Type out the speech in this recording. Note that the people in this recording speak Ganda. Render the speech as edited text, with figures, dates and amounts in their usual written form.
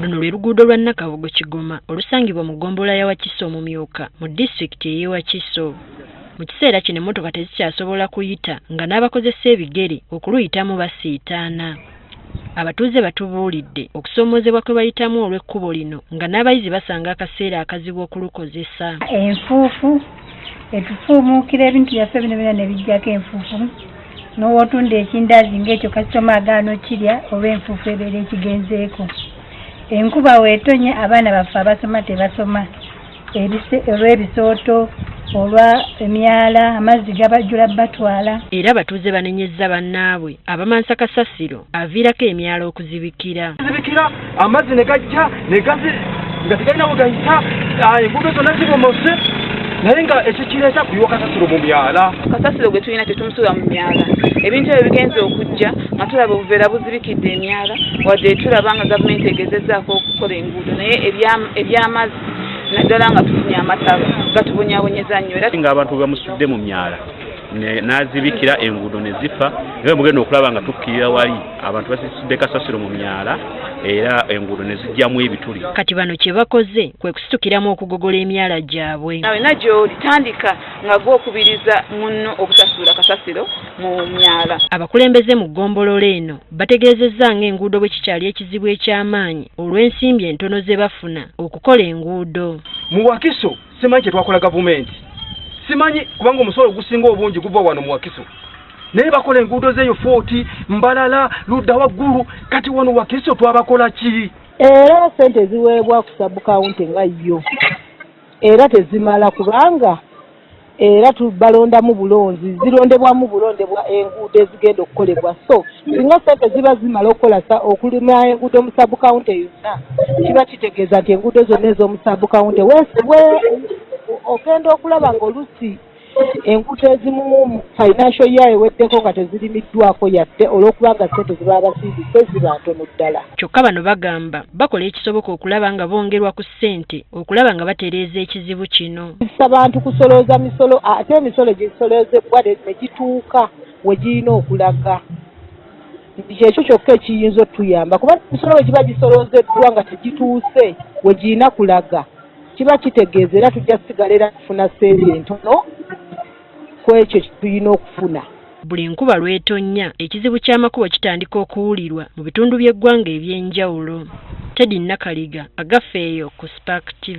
Luno lwe luguudo lwa Nakabugo Kigoma olusangibwa mu ggombolola ya Wakiso Omumyuka mu disitulikiti ey'e Wakiso. Mu kiseera kino emmotoka tezikyasobola kuyita nga n'abakozesa ebigere okuluyitamu basiitaana. Abatuuze batubuulidde okusoomoozebwa kwe bayitamu olw'ekkubo lino nga n'abayizi basanga akaseera akazibu okulukozesa. Enfuufu etufuumuukira ebintu byaffe bino byonna ne bijjako enfuufu, n'owotunda ekindazi ng'ekyo kasitoma agaana okirya olw'enfuufu ebeera ekigenzeeko. Enkuba weetonnya, abaana baffe abasoma tebasoma olw'ebisooto, olwa emyala, amazzi gabajjula batwala. Era abatuuze banenyezza bannaabwe abamansa kasasiro aviirako emyala okuzibikira. Zibikira, amazzi ne gajja ne gazi nga tegalina we gayita, enguudo zonna zibomose, naye nga ekikireeta kuyiwa kasasiro mu myala. Kasasiro gwe tulina tetumusuula mu myala. Ebintu ebyo bigenze okujja nga tulaba obuveera buzibikidde emyala, wadde tulaba nga gavumenti egezezzaako okukola enguudo, naye ebyamazzi naddala nga tufunye amataba gatubonyaabonyeza nnyo. Era ng'abantu bwe bamusudde mu myala n'azibikira enguudo ne zifa, era mugenda okulaba nga tukkirira wali abantu basisudde kasasiro mu myala era enguudo ne zijjamu ebituli. Kati bano kye bakoze kwe kusitukiramu okugogola emyala gyabwe. Nawe gy'oli tandika nga gw'okubiriza munno obutasuula kasasiro mu myala. Abakulembeze mu ggombolola eno bategeezezza ng'enguudo bwe kikyali ekizibu eky'amaanyi olw'ensimbi entono ze bafuna okukola enguudo. Mu Wakiso simanyi kye twakola gavumenti, simanyi, kubanga omusolo ogusinga obungi guva wano mu Wakiso, naye bakola enguudo z'eyo Footi, Mbalala, ludda waggulu. Kati wano Wakiso twabakola ki? Era sente eziweebwa ku sub-county nga yo era tezimala, kubanga era balondamu bulonzi, zirondebwamu bulondebwa enguudo ezigenda okukolebwa. So singa sente ziba zimala okukola okulima enguudo mu sub-county yonna, kiba kitegeeza nti enguudo zonna ez'omu sub-county we ogenda okulaba ng'oluusi enguudo ezimu mu financial year eweddeko nga tezirimiddwako yadde, olw'okubanga sente ziba basindise ziba ntono ddala. Kyokka bano bagamba bakola ekisoboka okulaba nga bongerwa ku ssente okulaba nga batereeza ekizibu kino. Bantu kusolooza misolo, ate emisolo gisolozebwa ne gituuka we girina okulaga, nti kyekyo kyokka ekiyinza otuyamba, kuba emisolo bwe giba gisoloozeddwa nga tegituuse we girina kulaga, kiba kitegeeza era tujja kusigala era tufuna ssente entono ku ekyo tulina okufuna. Buli nkuba lw'etonnya, ekizibu ky'amakubo kitandika okuwulirwa mu bitundu by'eggwanga eby'enjawulo. Teddy Nakaliga, Agafeeyo ku Spark TV.